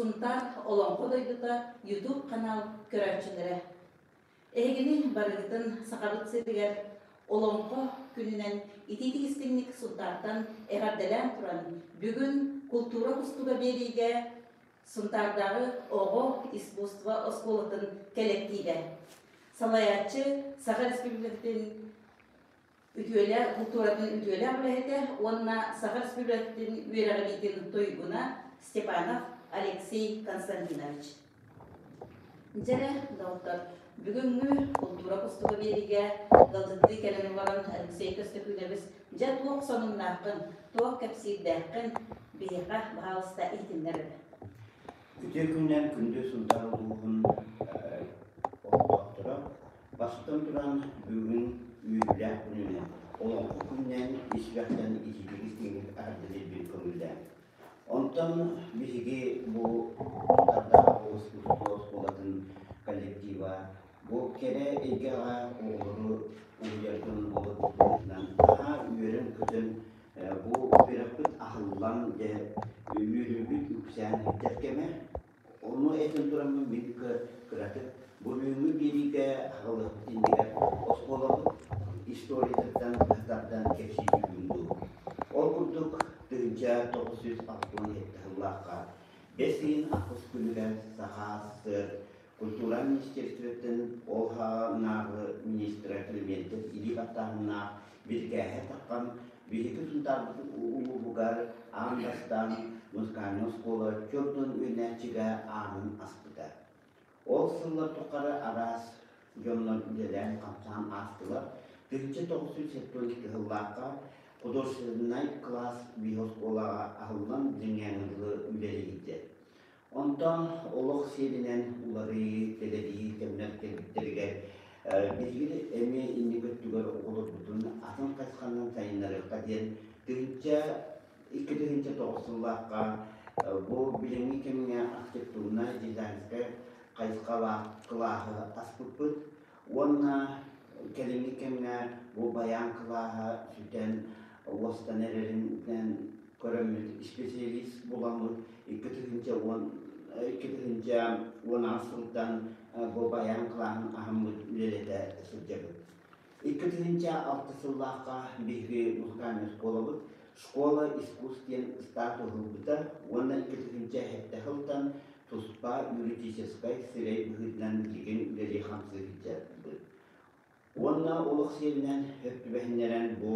Сунтаар Олоҥхо дойдута YouTube канал көрөөччүлэрэ! Эһигини барыгытын Сахабыт сиригэр Олоҥхо күнүнэн итиитик-истиҥник Сунтаартан эҕэрдэлээн туран, бүгүн култуура кустуга биэриигэ Сунтаардааҕы оҕо искусство оскуолатын кэлэктиибэ, салайааччы Саха Республикатын үтүөлээх култууратын үтүөлээх үлэһитэ уонна Саха Республикатын үөрэҕириитин туйгуна Степанов Алексей Константинович. Дьэрэ, доҕоттор, бүгүҥҥү култуура кустуга биэриигэ ыалдьыттыы кэлэн олорон Алексей Көстөкүүнэбис дьэ туох сонуннааххын, туох кэпсиирдээххин биһиэхэ баһаалыста иһитиннэр эрэ. Үтүө күнүнэн күндү Сунтаар улууһун олохтоохторо, бастатан туран бүгүн үөрүүлээх күнүнэн, Олоҥхо күнүнэн ис сүрэхтэн итиитик-истиҥник эҕэрдэлиирбин көҥүллээҥ. Онтон биһиги бу Сунтаардааҕы оҕо искусство оскуолатын коллектива бу кэрэ эйгэҕэ оҕолору уһуйар дьон буоларбытынан наһаа үөрэн-көтөн бу үөрэхпит аһыллан дьэ үөрүүбүт үксээн сылдьар кэмэ. Ону этэн тураммын мин кыратык бу бүгүҥҥү биэриигэ аҕалыахпыт иннигэр оскуолабыт историятыттан тардан кэпсии түһүүм дуу. Ол курдук 1967 сыллаахха бэс ыйын ахсыс күнүгэр Саха СССР Культура министерствоттан ол саҕанааҕы министрэ Климентов илии баттааһыннаах бирикээһэ таххан биһиги Сунтаарбыт улууһугар аан бастаан музыкальнай оскуола 40 үөрэнээччигэ аанын аспыта. Ол сыллар тухары араас дьоннор үлэлээн-хамсаан аастылар. 1972 сыллаахха художественнай кылаас биир оскуолаҕа аһыллан дьиҥҥээҥҥэ дылы үлэлиирдэ. Онтон олох сиэринэн уларыйыы, тэлэрийии кэмнэр кэлбиттэригэр биһиги эмиэ инники өттүгэр оҕолорбутун атын хайысханан сайыннарыахха диэн 2009 сыллаахха бу билиҥҥи кэмҥэ архитектурнай дизайнскай хайысхалаах кылааһы аспыппыт уонна кэлиҥҥи кэмҥэ бу байаан кылааһа сүтэн уостан эрэринэн көрөммүт исписэлиис буламмыт 2010 2018 сылтан бу байаан кылааһын аһаммыт үлэлэтэ сылдьабыт. 2006 сыллаахха биһиги музыкальнай оскуолабыт «Школа искусств» диэн статус ылбыта уонна 2007 сылтан туспа юридическай сирэй быһыытынан билигин үлэлии-хамсыы сылдьабыт. Уонна олох сиэринэн сөп түбэһиннэрэн бу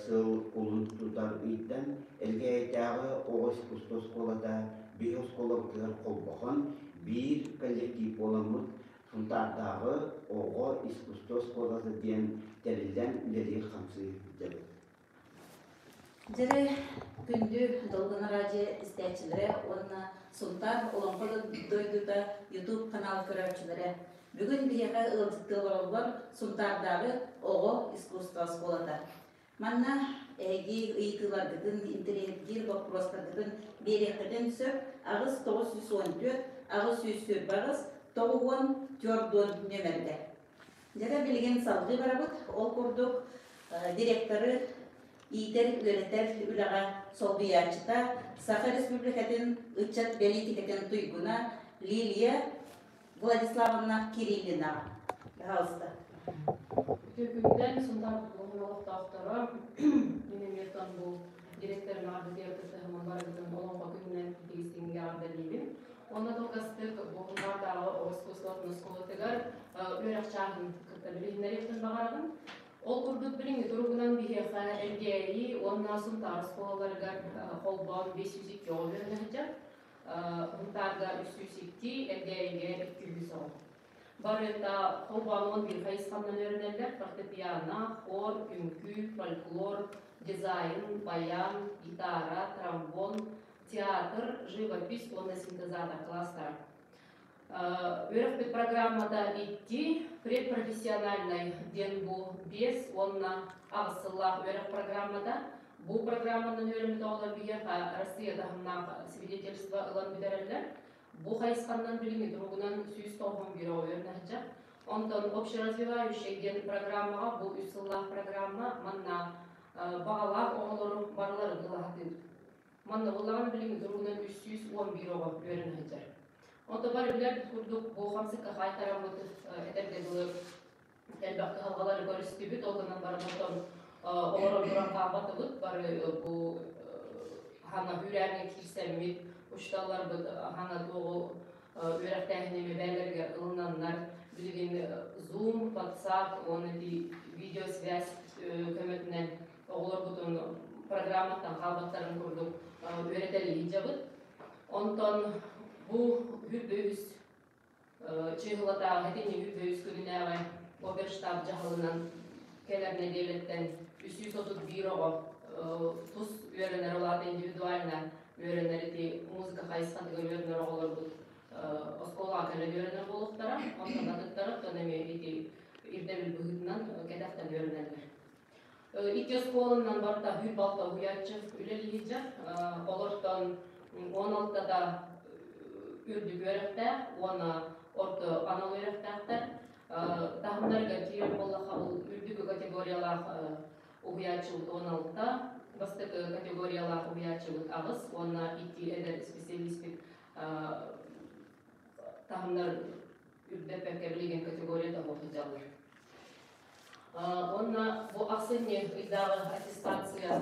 сыл кулун тутар ыйтан Элгээйитээҕи оҕо искусство оскуолата биһи оскуолабытыгар холбоһон биир коллектив буоламмыт Сунтаардааҕы оҕо искусство оскуолата диэн тэриллэн үлэлиир-хамсыы сылдьабыт. Дьэрэ, күндү Долгун араадьыйа истээччилэрэ уонна Сунтаар Олоҥхо дойдута YouTube канал көрөөччүлэрэ! Бүгүн биһиэхэ ыалдьыттыы олороллор Сунтаардааҕы оҕо искусство оскуолата. Манна эһиги ыйытыыларгытын, интэриэһиргиир боппуруостаргытын биэриэххитин сөп 8914 828 94 нүөмэргэ. Дьэ билигин салгыы барабыт. Ол курдук директоры иитэр-үөрэтэр үлэҕэ солбуйааччыта, Саха Республикатын ыччат бэлиитикэтин туйгуна Лилия Владиславовна Кириллина. Пожалуйста. Үтүө күнүнэн Сунтаар улууһун олохтоохторо, мин эмиэ бу директорым эҕэрдэтигэр кыттыһаммын барыгытын Олоҥхо күнүнэн итиги-истиҥник эҕэрдэлиибин. Уонна кылгастык бу Сунтаардааҕы оҕо искусствотын оскуолатыгар үөрэх чааһын кытта билиһиннэриэхпин баҕарабын. Ол курдук билиҥҥи туругунан биһиэхэ Элгээйи уонна Сунтаар оскуолаларыгар холбоон 502 оҕо үөрэнэ сылдьар. Сунтаарга 302, Элгээйигэ 200 оҕо. Барыта холбоон 11 хайысханан үөрэнэллэр: фортепиано, хор, үҥкүү, фольклор, дизайн, баян, гитара, тромбон, театр, живопись уонна синтезатор класстара. Үөрэхпит программата икки предпрофессиональнай диэн бу 5 уонна 8 сыллаах үөрэх программата. Бу программанан үөрэммит оҕолор биһиэхэ Россия таһымнаах свидетельство ылан бүтэрэллэр. Бу хайысханан билиҥҥи туругунан 191 оҕо үөрэнэ сылдьар. Онтон общеразвивающий диэн программаҕа бу 3 сыллаах программа манна баҕалаах оҕолору барыларын ыла сатыыбыт. Манна буоллаҕына билиҥҥи туругунан 311 оҕо үөрэнэ сылдьар. Онто бары билэрбит курдук, бу хамсыкка хаайтараммыт этэргэ дылы элбэх кыһалҕалары көрүстүбүт, ол гынан баран оттон олорон туран хаалбатыбыт, бары бу хана үүрээҥҥэ киирсэммит, учууталларбыт хана туоҕу үөрэхтээһини бэйэлэригэр ылынаннар, билигин Zoom, WhatsApp уонна видеосвязь көмөтүнэн оҕолорбутун программаттан хаалбаттарын курдук үөрэтэлии сылдьабыт. Онтон бу үрдүс чыыһылатааҕы итини үрдүс күнүнээҕи оперштаб дьаһалынан кэлэр нэдиэлэттэн 331 оҕо тус үөрэнэр, ол аата индивидуально үөрэнэр ити музыка хайысхатыгар үөрэнэр оҕолорбут оскуолаҕа кэлэн үөрэнэр буолуохтара. Онтон атыттара оттон эмиэ ити ирдэбил быһыытынан кэтэхтэн үөрэнэллэр. Икки оскуоланан барыта үр балта уһуйааччы үлэлии сылдьар. Олортон 16-та үрдүк үөрэхтээх уонна орто анал үөрэхтээхтэр. Таһымнарыгар киирэр буоллахха, ол үрдүкү категориялаах уһуйааччыбыт 16, бастакы категориялаах уһуйааччыбыт 8 уонна икки эдэр специалиспит таһымнар үрдэппэккэ билигин категорията буолан сылдьаллар. Уонна бу ахсынньы ыйдааҕы аттестация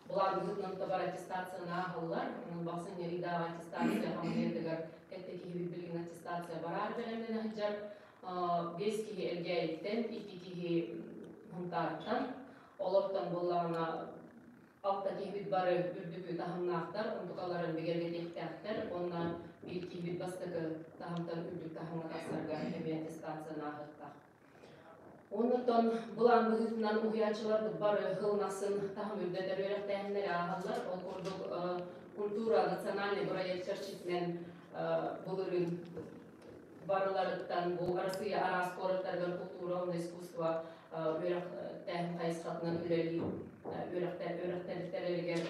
былаан быһыытынан табар аттестацияны ааһаллар. Онон бу ахсынньы ыйдааҕы аттестация хамыыйатыгар кэттэ киһибит билигин аттестация бараар бэлэмнэнэ сылдьар. Биэс киһи Элгээйиттэн, икки киһи Һунтаартан. Олортон буоллаҕына алта киһибит бары үрдүкү таһымнаахтар, онтукаларын бигэргэтиэхтээхтэр уонна биир киһибит бастакы таһымтан үрдүк таһымҥа тахсарга эмиэ аттестацияны ааһыахтаах. Оннуттан былаан быһыытынан уһуйааччыларбыт бары сыл ахсын таһым үрдэтэр үөрэхтээһиннэри ааһаллар. Ол курдук культура национальный проект чэрчитинэн былырыын барыларыттан бу Арассыыйа араас куораттарыгар култуура уонна искусство үөрэхтээһин хайысхатынан үлэлиир үөрэхтэригэр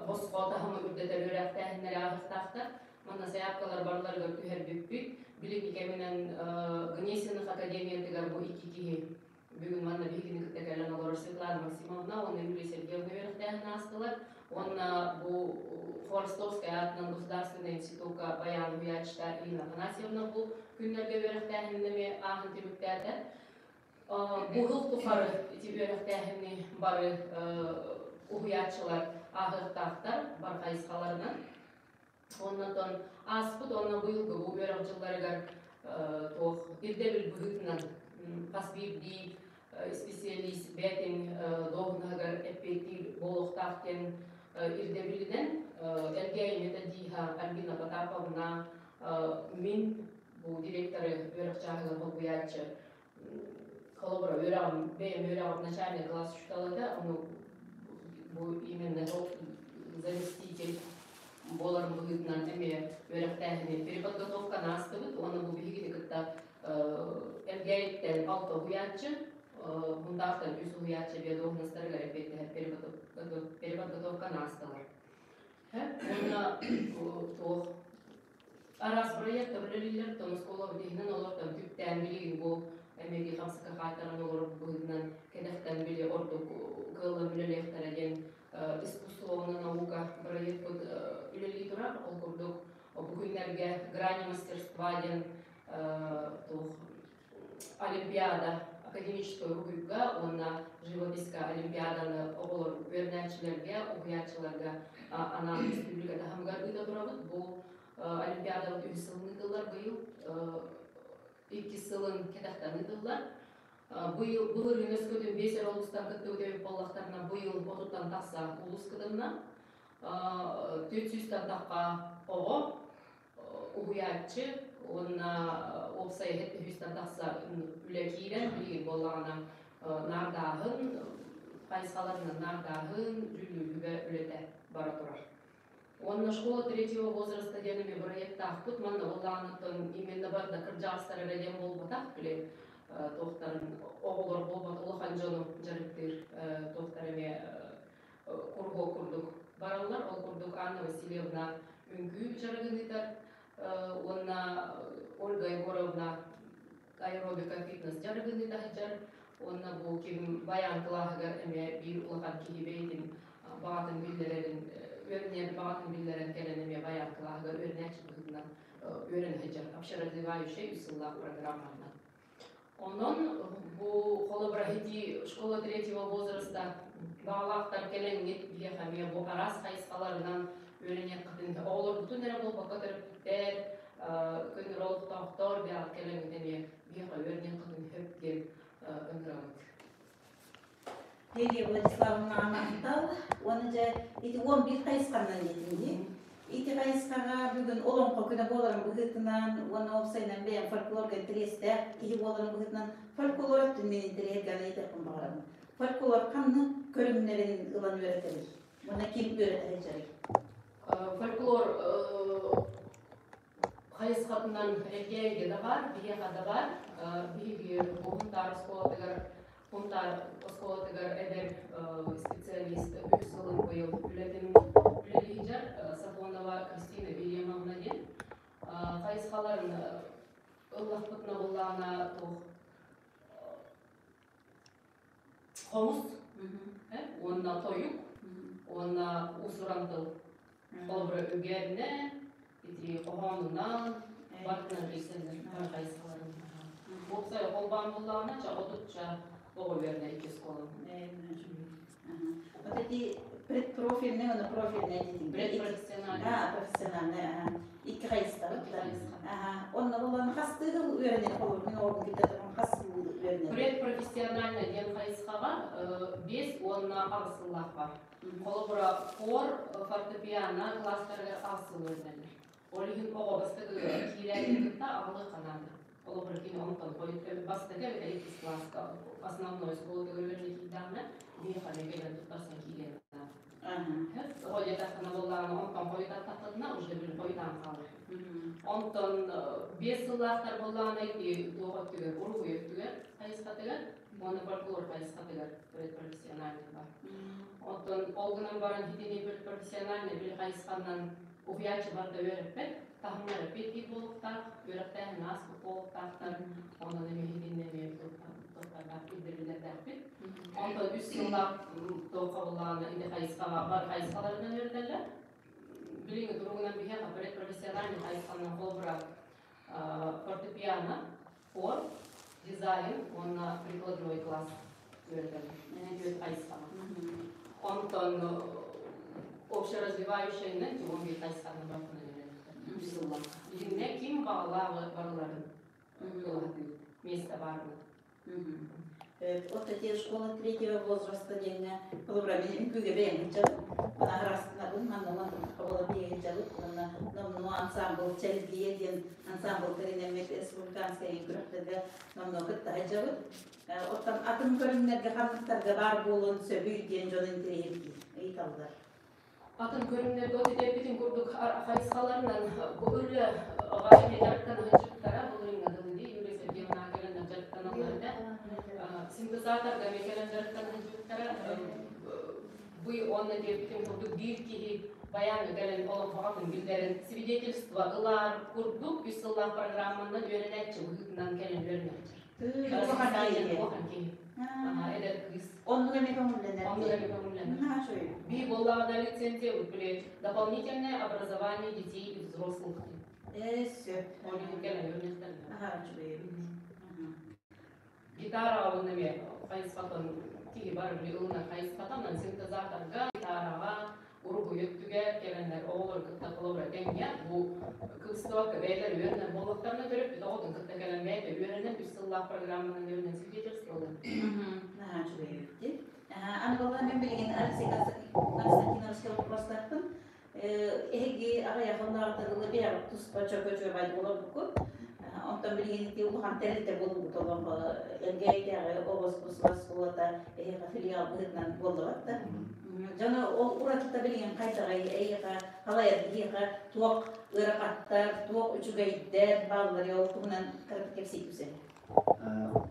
босхо таһымы үрдэтэр үөрэхтээһиннэри ааһыахтаахтар. Манна заявкалар барыларыгар түһэрбиппит. Билиҥҥи кэминэн Гнесиных академиятыгар бу икки киһи бүгүн манна биһигини кытта кэлэн олорор Светлана Максимовна уонна Юлия Сергеевна үөрэхтээһин аастылар. Уонна бу Хворостовскай аатынан государственнай институкка баян уһуйааччыта Ирина Афанасьевна бу күннэргэ үөрэхтээһинин эмиэ ааһан түмүктээтэ. Бу сыл тухары ити үөрэхтээһини бары уһуйааччылар ааһыахтаахтар бар хайысхаларынан. Оннотон ааспыт уонна быйылгы бу үөрэх дьылларыгар туох ирдэбил быһыытынан хас биирдии исписэлиис бэйэтин дуоһунаһыгар эппиэттиир буолуохтаах диэн ирдэбилинэн Элгээйи методиһа Альбина Потаповна, мин бу директоры үөрэх чааһыгар холбуйааччы, холобура үөрэҕим бэйэм үөрэҕим начальный класс учуутала этэ, ону бу именно заместитель буоларым быһыытынан эмиэ үөрэхтээһини переподготовканы аастыбыт уонна бу биһигини кытта Элгээйиттэн алта уһуйааччы, Мундаахтан үс уһуйааччы биодуоһунастарыгар эппиэттэһэр переподготовканы аастылар. Уонна туох араас проекттар үлэлииллэр, оттон оскуола иһинэн олортон түптээн билигин бу эмиэ хамсыка хаайтаран олорор быһыытынан кэтэхтэн били ордук кыаллан үлэлиэхтэрэ диэн искусство уонна наука проекпыт үлэлии турар. Ол курдук бу күннэргэ грани мастерства диэн туох олимпиада академическай уруһуйга уонна живописка олимпиаданы оҕолор үөрэнээччилэргэ, уһуйааччыларга анаан республика таһымыгар ыыта турабыт. Бу олимпиадабыт үһүс сылын ыытыллар быйыл, иккис сылын кэтэхтэн ыытыллар. Быйыл былырыын өскөтүн биэс эрэ улуустан кыттыбыт эбит буоллахтарына, быйыл 30-тан тахса улуус кытынна. 400-тан тахха оҕо уһуйааччы уонна уопсай үһүстэн тахса үлэ киирэн, билигин буоллаҕына наардааһын хайысхаларынан наардааһын, дьүүллүүр үлэтэ бара турар. Уонна школа третьего возраста диэн эмиэ бырайыактаахпыт. Манна буоллаҕыттан именно барда кырдьаҕастар эрэ диэн буолбатах, били туохтарын оҕолор буолбат, улахан дьону дьарыктыыр туохтар эмиэ куруһуок курдук бараллар. Ол курдук Анна Васильевна үҥкүү дьарыгын ыытар уонна Ольга Егоровна аэробика фитнес дьарыгын ыыта сылдьар. Уонна бу ким баян кылааһыгар эмиэ биир улахан киһи бэйэтин баҕатын биллэрэрин үөрэнэр баҕатын биллэрэн кэлэн эмиэ баян кылааһыгар үөрэнээччи быһыытынан үөрэнэ сылдьар общеразвивающая үс сыллаах программанан. Онон бу холобура ити школа третьего возраста баҕалаахтар кэлэҥҥит биһиэхэ эмиэ бу араас хайысхаларынан үөрэниэххитин оҕолорбутун эрэ буолбакка төрөппүттэр көннөрү олохтоохтор бэйэҕит кэлэҥҥит эмиэ биһиэхэ үөрэниэххитин сөп диэн ыҥырабыт. Лилия Владиславовна махтал. Уонна дьэ ити 11 хайысханан диэтим дии. Ити хайысхаҕа бүгүн олоҥхо күнэ буоларын быһыытынан уонна уопсайынан бэйэм фольклорга интэриэстээх киһи буоларын быһыытынан фольклор өттүн мин интэриэһиргээн ыйытыахпын баҕарабын. Фольклор ханнык көрүҥнэрин ылан үөрэтэрий? Уонна ким үөрэтэ сылдьарый? Фольклор хайысхатынан Элгээйигэ да баар, биһиэхэ да баар. Биһиги Уһунтаар оскуолатыгар Сунтаар оскуолатыгар эдэр специалист үс сылын быйыл үлэтин үлэлиһидьэр Сафонова Кристина Вильямовна диэн хайысхаларын ыллахпытына буллаҕына туох хомус уонна тойук уонна уус-уран тыл холобура үгэннэ ити хоһоонунан барытынан билсэллэр бары хайысхаларын уопсай холбоон буллаҕына ча отучча оҕо үөрэнэ икки оскуола. Вот эти предпрофильные уонна профильные диэтиҥ. Предпрофессиональный. Да, профессиональный, ага. Икки хайыстабыт да. Ага. Онно булан хастыы сыл үөрэнэр холобур мин оҕобун кытта хас сыл үөрэнэр? Предпрофессиональный диэн хайысхаҕа 5 уонна 8 сыллаах бар. Холобура, хор, фортепиано класстарыгар 8 сыл үөрэнэллэр. Ол иһин оҕо бастакы киирээччи кытта аҕылыы ханаада. Холобура, кини онтон бастакы эбэтэр иккис класска основной школатыгар үөрэнэ киирдэҕинэ, биһиэхэ кэлэн туттарсан киириэн Оҕо диэтэххинэ буоллаҕына, онтон хойутаттаххытына уже били хойутаан хаалар. Онтон 5 сыллаахтар буоллаҕына ити туох өттүгэр, уруһуй өттүгэр хайысхатыгар уонна фольклор хайысхатыгар предпрофессиональный бар. Оттон ол гынан баран итини предпрофессиональный били хайысханан уһуйааччы барда үөрэппэт, таһымнар эппиэттиир буолуохтаах, үөрэхтээһин ааспыт буолуохтаахтар, онон эмиэ итиннэ эмиэ туохтардаах ирдэбиллэрдээхпит. Онтон 3 сыллаах туохха буоллаҕына ити хайысхаҕа бар хайысхаларынан үөрэтэллэр. Билиҥҥи туругунан биһиэхэ предпрофессиональный хайысханан холобура фортепиано, хор, дизайн уонна прикладной класс үөрэтэллэр. Түөрт хайысхаҕа. Онтон общеразвивающайынан 11 хайысханан барытынан үөрэтэллэр. 3 сыллаах. Итиннэ ким баҕалааҕы барыларын ылаһатыыбыт. Место баарына. Вот эти школа третьего возраста диэҥҥэ холобура мин үҥкүүгэ бэйэм сылдьабын. Мана араастынабын, манна оҕолор биһиги сылдьабыт. Уонна номнуо ансамбл Чэлгийэ диэн ансамбл тэринэммит республиканскай күрэхтэргэ номнуо кытта сылдьабыт. Оттон атын көрүҥнэргэ ханныктарга баар буолуон сөбүй диэн дьон интэриэһиргиир, ыйыталлар. Атын көрүҥнэргэ от эппитин курдук хайысхаларынан бу үлэ аҕа эмиэ дьарыктана сылдьыбыттара былырыыҥҥа дылы дии Юлия Сергеевна кэлэн дьарыктаналлар этэ. Синтезаторга эмиэ кэлэн дьарыктана сылдьыбыттара. Бу уонна диэбитим курдук биир киһи баяҥҥа кэлэн олоҥхоҕо биллэрин свидетельство ылар курдук 3 сыллаах программанан үөрэнээччи быһыытынан кэлэн үөрэнээччи. Улахан киһи. Эдэр кыыс. Оннук эмиэ көҥүллэнэр. Оннук эмиэ көҥүллэнэр. Би буоллаҕына лицензия были дополнительное образование детей и взрослых. Сөп. Ол иһин кэлэн үөрэнэхтэр. Аха, үчүгэй. Гитара уонна эмиэ хайысхатын киһи бары били ылынар хайысхатынан синтезаторга, гитараҕа, уруһуй өттүгэр кэлэннэр оҕолору кытта холобура тэҥҥэ бу кыбыстыбакка бэйэлэр үөрэнэр буоллахтарына төрөппүт оҕотун кытта кэлэн бэйэтэ үөрэнэн 3 сыллаах программанан үөрэнэн свидетельство ылар. Наһаа үчүгэй эбит. Аны буолла мен билигин Алексей Константиновичка вопростаахпын. Эһиги аҕыйах оннооҕутарылы бэйэҕит туспа чөкө-чөбай олорбуккут. Онтон билигин ити улахан тэрилтэ буолбут олоҥхо Элгээйитээҕи оҕо искусство оскуолата эһиэхэ филиал быһыытынан буоллабат да. Дьоно ол уратыта билигин хайдаҕый эйиэхэ халайар биһиэхэ туох ыарахаттар, туох үчүгэйдэр бааллар ол туһунан кыратык кэпсии түсэ.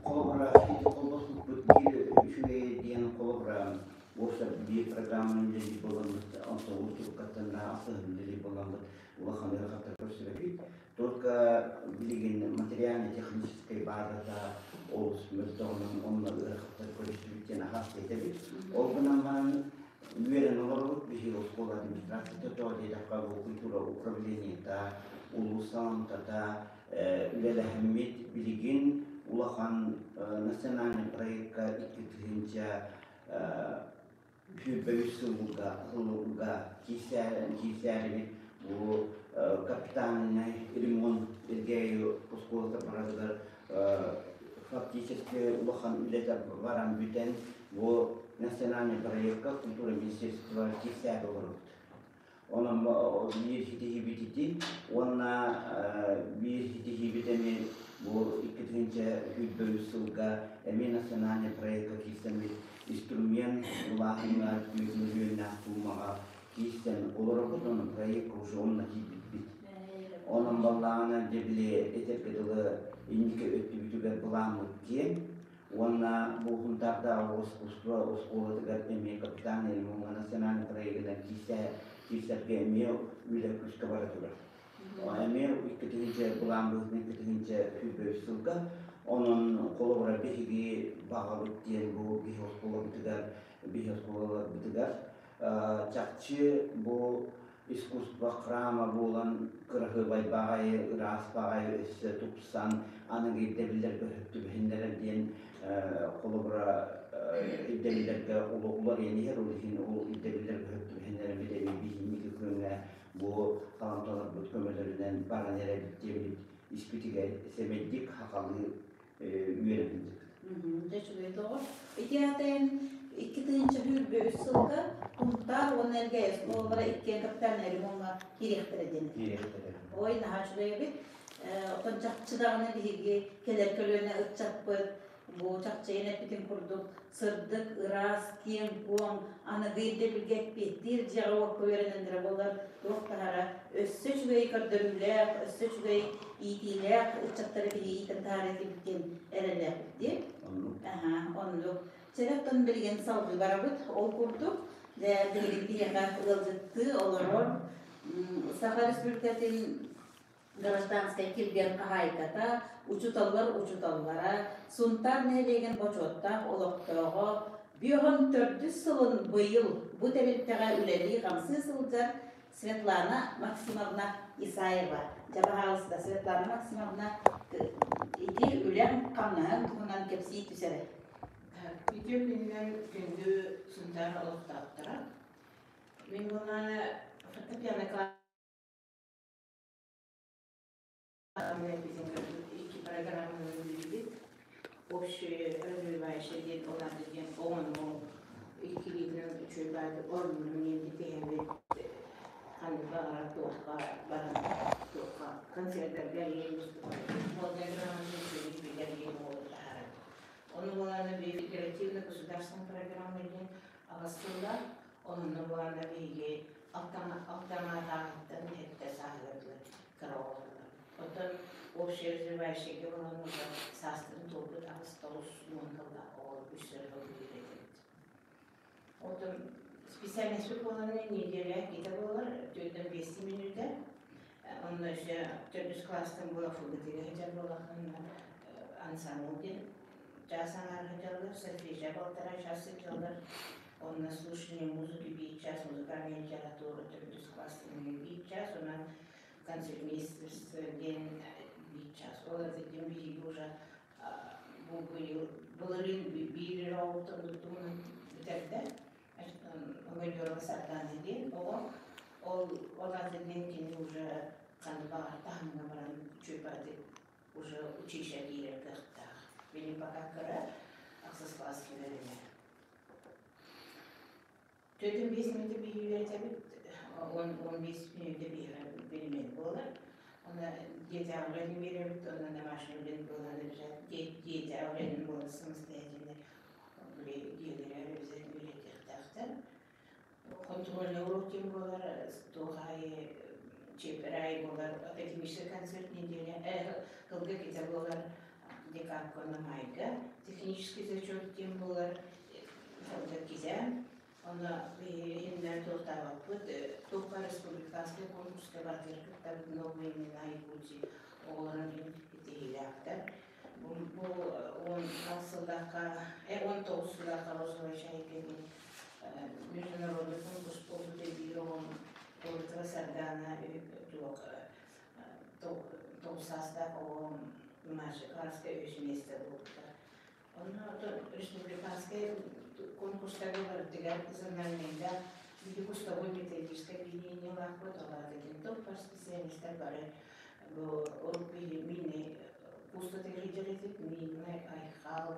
Холобура, холбоспуппут биир үчүгэй диэн холобура уопсай биир программаны үлэлиир буоламмыт, онтон уустуккаттан алтыһын үлэлиир буоламмыт улахан ыарахаттар көрсүбэппит. Только билигин материально-техническэй базата олус мөлтөҕүнэн онно ыарахаттар көрүстүбүт диэн аһаас этэбит. Ол гынан баран. Үөрэн олоробут биһиги оскуола администрацията тоҕо диэтэххэ бу культура управлениета, улуус саламтата үлэлэһэммит билигин улахан национальный проекка 2023 сылга сылга киирсээрибит бу капитальный ремонт Элгээйи оскуолата барарыгар фактически улахан үлэтэ баран бүтэн бу национальный проекка культура министерствоҕа киирсээри олоробут. Онон биир ситиһиибит ити уонна биир ситиһиибит эмиэ бу 2023 сылга эмиэ национальный проекка киирсэммит инструмент улааһыҥҥа 4 миллионнаах суумаҕа киирсэн олоробут, онон проекка уже онно киирбиппит. Онон баллаҕына дьэ били этэргэ дылы инники өттүбүтүгэр былааммыт киэҥ уонна бу Сунтаардааҕы искусство оскуолатыгар эмиэ капитальный ремоҥҥа национальный проегынан киирсэргэ эмиэ үлэ күүскэ бара турар. Эмиэ 2000 былаан быһыытынан 2023 сылга. Онон холобура биһиги баҕабыт диэн бу биһи оскуолабытыгар, биһи оскуолаларбытыгар чахчы бу искусство храма буолан кыраһыабай баҕайы, ыраас баҕайы өссө тупсан аныгы ирдэбиллэргэ түбэһиннэрэр диэн холобура ирдэбиллэргэ уларыйан иһэр, ол иһин ол ирдэбиллэргэ түбэһиннэрэммит эмиэ биһинники күҥҥэ бу таланталарбыт көмөлөрүнэн баран эрэбит диэбит испитигэр сэмэйдик хахалыы үөрэннибит. Дьэ үчүгэй доҕор. Ити аата 2023 сылга Сунтаар уонна Элгээйи оскуолалара иккиэн капитальнай ремоҥҥа киириэхтэрэ диэн. Киириэхтэрэ. Ой, наһаа үчүгэй эбит. Оттон чахчы даҕаны биһиги кэлэр көлүөнэ ыччаппыт бу чахчы эн эппитин курдук сырдык, ыраас, киэҥ-куоҥ, аныгы ирдэбилгэ эппиэттиир дьиэҕэ-уокка үөрэнэллэрэ буоллар туох таһара өссө үчүгэй көрдөрүүлээх, өссө үчүгэй иитиилээх ыччаттары биһиги иитэн таһаарыа этибит диэн эрэллээхпит дии. Оннук. Аһа, оннук. Чэ, оттон билигин салгыы барабыт. Ол курдук, дьэ, билигин биһиэхэ ыалдьыттыы олорор Саха Республикатын гражданскай килбиэн хаһаайката, учууталлар учууталлара, Сунтаар нэһилиэгин бочуоттаах олохтооҕо, 54 сылын быйыл бу тэрилтэҕэ үлэлии-хамсыы сылдьар Светлана Максимовна Исаева. Дьэ, баһаалыста, Светлана Максимовна, ити үлэҥ хамнаһын туһунан кэпсии түс эрэ. Үтүө күнүнэн күндү Сунтаар олохтоохторо. Мин буоллаҕына фортепиано икки программаны билбит. Общее развивающее диэн ол аата диэн оҕону иккилиитинэн үчүгэй баайдык оонньуурун диэн ханнык баҕарар туохха баран туохха концертарга диэн грамотно билэр диэн оҕолор таһаарар. Ону буолаана федеративно-государственная программа диэн аҕыс сыллаах, онно буолаана биһиги алтаҥаатааҕыттан сэттэ сааһыгар дылы кыра оҕолорго. Оттон общее развивающее буолан уже саастарын туолбут 89 сыллаах оҕолор үстэр үөрэтибит. Оттон специальность буолан неделя иккитэ буолар, 4-5 мүнүүтэ. Онно өссө төрдүс класстан буола ФГТ-га сылдьар буоллаххына ансамбль диэн чаас аҥаар сылдьаллар, сольфеджио полтора час сылдьаллар. Онно слушание музыки биир час, музыкальная литература төрдүс класстан биир час, онон концертмейстерство диэн биир час. Ол это диэн биһиги уже бу быйыл былырыын биир эрэ оҕоттон туттумунан бүтэрдэ. Огонёрова Сардана диэн оҕо. Ол ол аата диэн кини уже ханна баҕар таһымҥа баран үчүгэй уже училище киирэр кыахтаах. Били пока кыра ахсыс класс үөрэнэр. 45 мүнүүтэ биһиги үөрэтэбит, 10-15 мүнүүтэ биһиэхэ билиммэт буолар. Онно дьиэтээҕи үлэни биэрэбит, онно домашний үлэни буолан дьиэтээҕи үлэни буолан самостоятельно били дьиэлэрэ обязательно үөрэтиэхтээхтэр. Контрольный урок диэн буолар, туох аайы чиэппэр аайы буолар, академический концерт неделя, тылга китэ буолар, декадка онно маайга технический зачет диэн буолар, сылга кизэ. Онно биһиги туохтаабаппыт, туохха республиканскай конкурска барытыгар кыттабыт «Новые имена Якутии» оҕолорун итиһиилээхтэр. Бу 16 сыллаахха, 19 сыллаахха «Розовая чайка» диэн Международный конкурс буолбут биир оҕом Колотова Сардаана туох 9 саастаах оҕом младший класска үс миэстэ буолбута. Онно республиканскай конкурстарга барытыгар зональныйда биһи кустовой методическое объединениелаахпыт, ол топ специалистар бары бу мини кустатыгар сылдьар Мина, Айхал,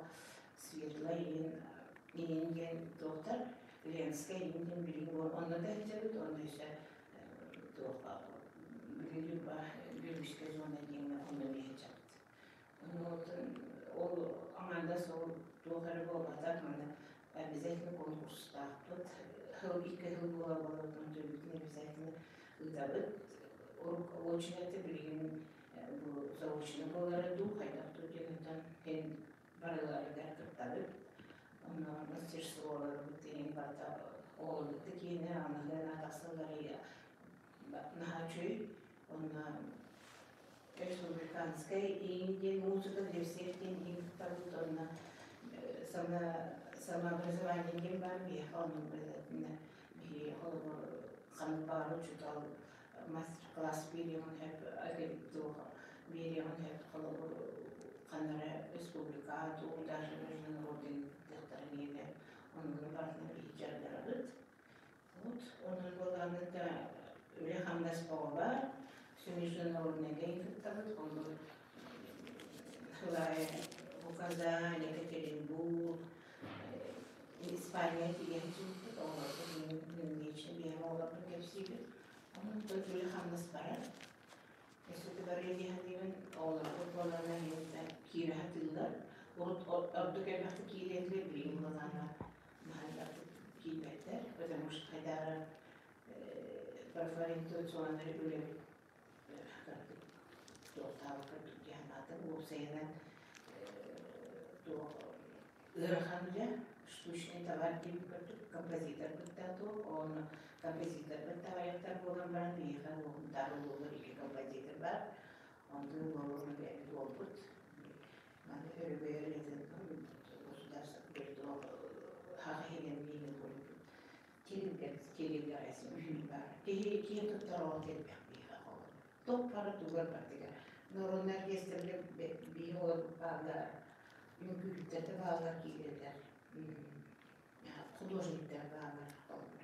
Светла иин диэн туохтар, Ленская иин диэн билигин онно да сылдьабыт, онно өссө туох билигин Вилюйская зона диэҥҥэ онно эмиэ сылдьабыт. Ол аҥаардас ол туох эрэ буолбатах, манна обязательно конкурстаахпыт. Сыл 2 сыл буола буола төлүүтүн обязательно ыытабыт. Очно это билигин бу заочно буолара дуу, хайдах дуу диэн эн барыларыгар кыттабыт. Онно мастерстволарбыт иһин барыта оҕолорбут киэнэ аныгы тахсаллар наһаа үчүгэй. Онно республиканскай диэн музыка для всех диэн иһин кыттабыт. Онно самообразование диэн баар биһиэхэ, онно обязательно биһи холобур ханнык баҕарар учуутал мастер-класс биэриэҕин сөп, биэриэҕин сөп, холобур ханна республика дуу, даже международный кыттыахтарын иһин оннугун барытын биһи дьарыгырабыт. Вот, онон буоллаҕына үлэ-хамнас бөҕө бар, все международныйга кыттабыт, онно сыл аайы Казань, Екатеринбург, Испания тиийэн сылдьыбыт, оҕолорбут лично бэйэм оҕолорбун кэпсиибин. Онон үлэ-хамнас барар. Өссө барыа дии саныыбын, оҕолорбут буоллаҕына киирэ сатыыллар. Урут ордук элбэхтик киириэтилэр, билигин буоллаҕына наһаа элбэхтик киирбэттэр, потому что хайдах профориентационнай үлэбит туохтаабакка дии санаатым. Уопсайынан туох ыарахан үлэ, штучный товар диэн көрдүк, композитор кытта туох, онно композитор кытта аҕыйахтар буолан баран биһиэхэ Сунтаар улууһугар икки композитор баар. Онтон уолум бэйэбит уолбут. Маны өрөгөйөр этин государство хаха иһинэн миигин буолбут. Кирилл Герасимов баар. Киһи киэн туттар оҕо элбэх биһиэхэ холобур. Топ пара тугар бардыгар. Народный оркестрга биһи олорбут бааллар, үҥкүүһүттэр да бааллар киирэллэр. Художниктар бааллар холобур.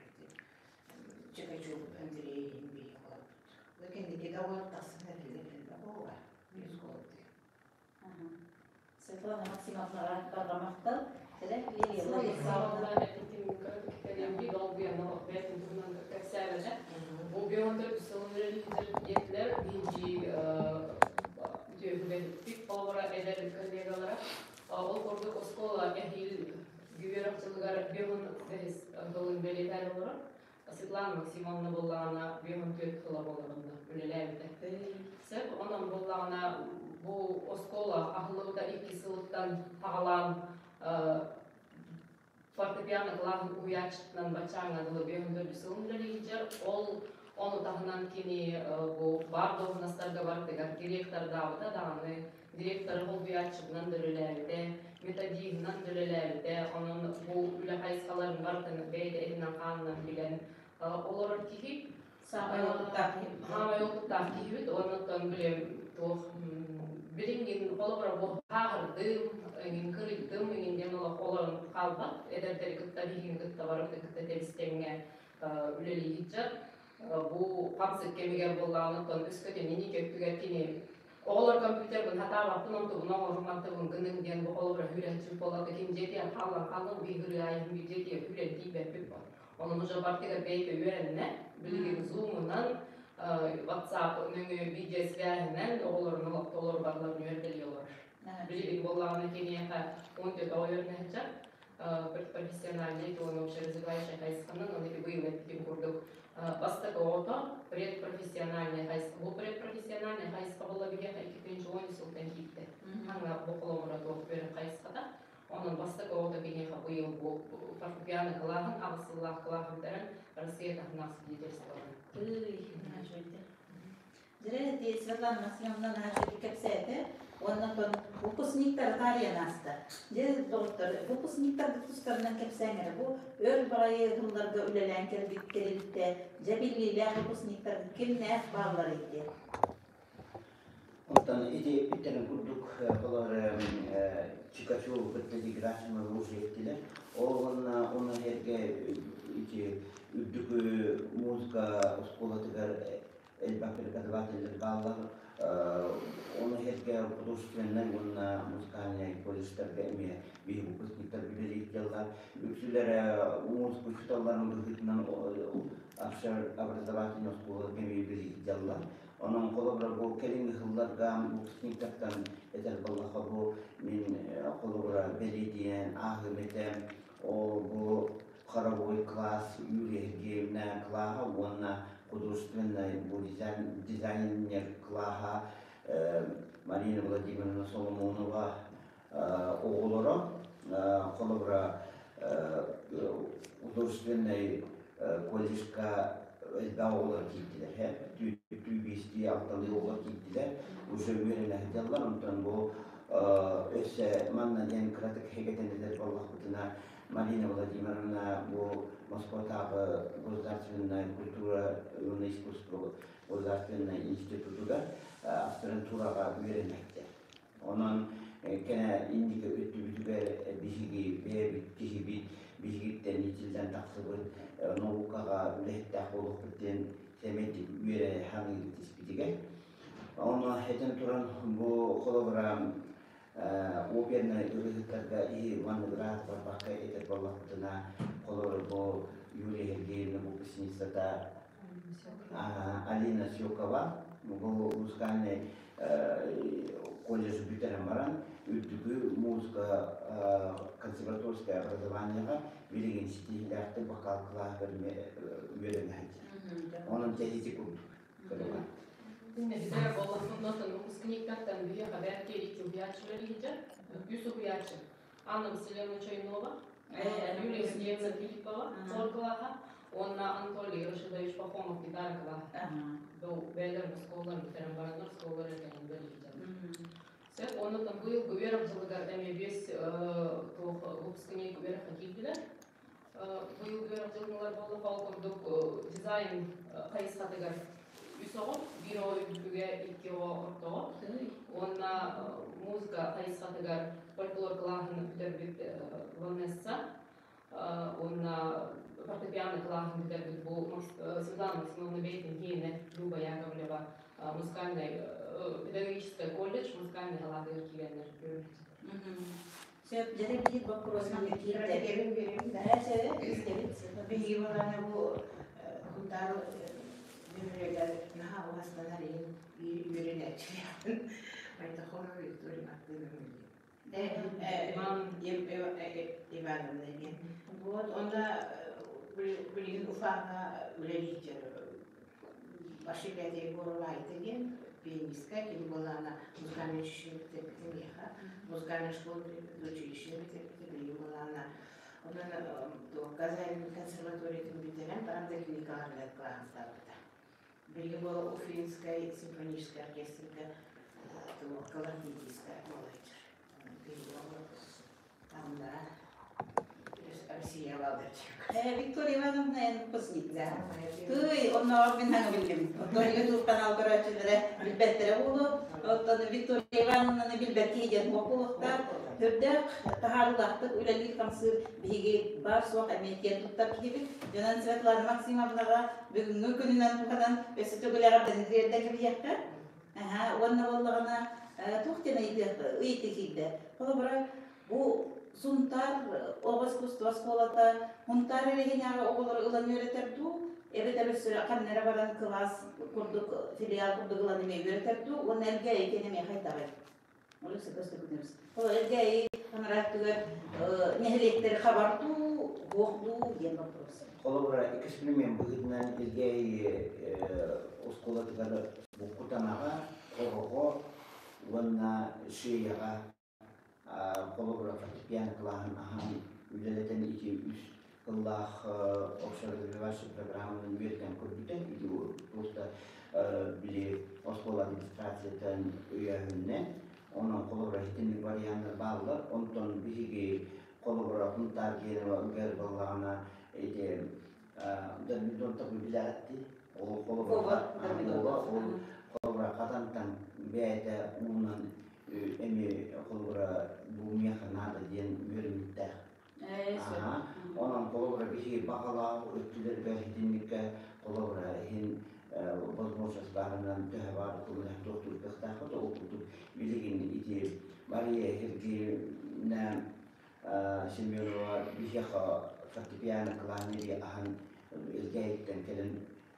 Чекачев Андрей биһи олорбут. Кэнники да оҕолор тахсан эрэллэр элбэх оҕо бар. Мюзколоттар. Светлана Максимовнаҕа барҕа махтал. Теле Лилия. Саалда эпитим кэлэмби долгуяна бэйэтин туһунан кэпсээбэтэ. Бу 54 сылын үлэлиир диэтилэр бинчи үтүөһүбэттик олора эдэр коллегалара. Ол курдук оскуола эһиил үөрэх дьылыгар 55 сылын бэлиэтээн олорор. Светлана Максимовна буоллаҕына 54 сыла буоллаҕына үлэлээбитэ. Сөп, онон буоллаҕына бу оскуола аһыллыбыта 2 сылыттан хаҕалаан фортепиано кылааһын уһуйааччытынан баччааҥҥа дылы 54 сылын үлэлиир. Ол ону таһынан кини бу баар должностарга бардыгар директордаабыта даҕаны, директоры холбуйааччытынан да үлэлээбитэ, методиһынан да үлэлээбитэ. Онон бу үлэ хайысхаларын барытын бэйэтэ этинэн хаанынан билэн олорор киһи. Саамай опыттаах киһи. Саамай опыттаах киһибит. Оннуттан билем туох билиҥҥин холобура бу хааһырдым, эҥин кырыйдым, эҥин диэн олох олорон хаалбат. Эдэрдэри кытта биһигини кытта барыбытын кытта тэбистэҥҥэ үлэлииһиччэр. Бу хамсык кэмигэр буоллаҕына өскөтүн инники өттүгэр кини оҕолор компьютербын хатаабаппын, онтубун оҥорумматтыбын гының диэн бу холобура хүрээччи буоллата ким дьиэтигэр хаалан хаалан биһырыайын бир дьиэтигэр хүрэн тиийбэппит бо. Онон уже бартыгар бэйэтэ үөрэннэ, билигин зумунан, WhatsApp нөҥүө видеосвязинэн оҕолорун олохтолор барыларын үөрдэлии олорор. Билигин буоллаҕына киниэхэ 14 оҕо үөрэнээччи профессиональный уонна общеразвивающий хайысханан, оны быйыл эппитим курдук бастакы оҕото предпрофессиональный хайысха. Бу предпрофессиональный хайысха буолла биһиэхэ 2010 сылтан киирдэ. Аңа бу холобура туох үөрэх хайысхата. Онон бастакы оҕото киниэхэ быйыл бу фортепиано кылааһын, 8 сыллаах кылааһын бүтэрэн Россия таһымнаах свидетельстволарын. Ый, наһаа үчүгэй. Дьэ, Светлана Максимовна наһаа үчүгэй кэпсээтэ. Оннан выпускниктар таарыйан ааста. Дьэ, доҕоттор, выпускниктаргыт тустарынан кэпсээҥ эрэ. Бу өр баҕайы сылларга үлэлээн кэлбит тэрилтэ, дьэ биллиилээх выпускниктаргыт кимнээх баалларый диэн. Онтон ити эппиттэрин курдук, олор Чикачеву кытта Герасимовы уже эттилэр. Ол уонна ону эргэ ити үрдүк музыка оскуолатыгар элбэх преподавателлэр бааллар. Ону эргэ художественнай уонна музыкальнай колледжтарга эмиэ биһиги выпускниктар үлэлиир дьаллар. Үксүлэрэ музыка учууталларын быһыытынан образовательнай оскуолаларга эмиэ үлэлиир дьаллар. Онон холобура бу кэлиҥҥи сылларга выпускниктартан этэр буоллахха бу мин холобура бэлиэтиэн ааһыым этэ ол бу хоровой класс Юлия Сергеевна клаһа уонна художественнай бу дизайнер клаһа Марина Владимировна Соломонова оҕолоро холобура художественнай колледжка элбэх оҕолор киирдилэр түөртүү биэстии алталыы оҕолор киирдилэр уже үөрэнэ сылдьаллар онтон бу өссө манна диэн кыратык хэгэтэн этэр буоллахпытына Марина Владимировна бу Москватааҕы государственная культура уонна искусство государственнай институтугар аспирантураҕа үөрэнэттэр. Онон кэнэ инники өттүбүтүгэр биһиги бэйэбит киһибит биһигиттэн иитиллэн тахсыбыт наукаҕа үлэһиттээх буолуохпут диэн сэмэйдик үөрэ саныыбыт испитигэр. Ону этэн туран бу холобура опернай ырыаһыттарга иһи маннык ыраах барбакка этэр буоллахпытына холобура бу Юлия Сергеевна выпускницата Алина Сюкова бу музыкальный колледж бүтэрэн баран үрдүкү музыка консерваторское образованиеҕа билигин ситиһиилээхтик вокал кылааһыгар үөрэнэ сылдьар. Онон тэһити курдук көрөҕүн. Билэр буоллахпытына, выпускниктартан биһиэхэ бэрт икки уһуйааччылар иһдьэр. Үс уһуйааччы. Анна Васильевна Чайнова, Юлия Сергеевна Филиппова, хор кылааһа, уонна Анатолий Рашидович Пахомов гитара кылааһа. Бу бэйэлэр оскуолалар бүтэрэн бараннар, оскуолалар эргэннэр иһдьэр. Сөп, оннуттан быйыл үөрэх дьылыгар эмиэ биэс туох выпускник үөрэххэ киирдилэр. Быйыл үөрэх дьылыгар буолла, ол курдук дизайн хайысхатыгар үс оҕо, биир оҕо үрдүгэ, икки оҕо ортоҕо. Уонна музыка хайысхатыгар фольклор кылааһын бүтэрбит Ванесса уонна фортепиано кылааһын бүтэрбит бу Светлана Максимовна бэйэтин киэнэ Люба Яковлева музыкальный педагогический колледж музыкальный салаатыгар киирэннэр. Сөп, дьэ биир боппуруос маннык киирдэ. Кэбин биэрим да. Сөп, истэбит. Биһиги балаана бу Кунтаар бөһүөлэгэр наһаа уһастанар иһин биир үөрэнээччилээхпин. Майтахонова Виктория Мартыновна Ивановна диэн. Вот онно билигин Уфаҕа үлэлиир Башилята Егорова Айта диэн пианистка, кини буолаана музыкальнай училище бүтэрбитэ миэхэ, музыкальнай школа училище бүтэрбитэ, билигин буолаана онон Казань консерваториятын бүтэрэн баран да кини клавиатура кылааһын Билигин буола Уфимскай симфоническай оркестрга кларнетистка буолааччы. Тамнара Россия Виктория Ивановна эн выпускник. Тый, оннооҕор мин хаҥа биллим. Оттон YouTube канал көрөөччүлэрэ билбэттэрэ буолуо. Оттон Виктория Ивановнаны билбэт киһи диэн буолуохтаах. Үрдээх таһаарыылаахтык үлэлиир-хамсыыр биһиги баар-суох эмиэ киэн туттар киһибит. Дьонон Светлана Максимовнаҕа бүгүҥҥү күнүнэн туһанан өссө төгүл эҕэрдэни тириэрдэн кэбиһиэххэ. Уонна буоллаҕына туох диэн ыйытыы киирдэ. Холобура, бу Сунтаар оҕо искусство оскуолата Һунтаар эрэ оҕолору ылан үөрэтэр дуу, эбэтэр өссө ханна эрэ баран кылаас курдук филиал курдук ылан эмиэ үөрэтэр дуу, уонна Элгээйи киэн эмиэ хайдаҕый? Олус көстөкүнүбүс. Ол Элгээйи анараа өттүгэр нэһилиэктэри хабар дуу, буох дуу диэн вопрос. Холобура, эксперимент быһыытынан Элгээйи оскуолатыгар Буккутанаҕа, Хороҕо уонна Шеяҕа холобура фортепиано кылааһын аһан үлэлэтэн ити үс тыллаах общеразвивающая программаны үөрэтэн көрбүтэ. Ити просто били оскуола администрациятын өйөөһүнүнэн. Онон холобура итинник варианнар бааллар. Онтон биһиги холобура Хунтаар киэнэ буоллаҕына ити Дормидонтов билэҕитти. Ол холобура ол холобура хатантан бэйэтэ уунан эмиэ холобура бу миэхэ наада диэн үөрэммиттээх. Онон холобура биһиги баҕалаах өттүлэргэ итинниккэ холобура иһин возможность баарынан төһө баар көмөлөһөн туохтуур кыахтаахпыт. Ол курдук билигин ити Мария Сергеевна Семенова биһиэхэ фортепиано кылааһын аһан Элгээйиттэн кэлэн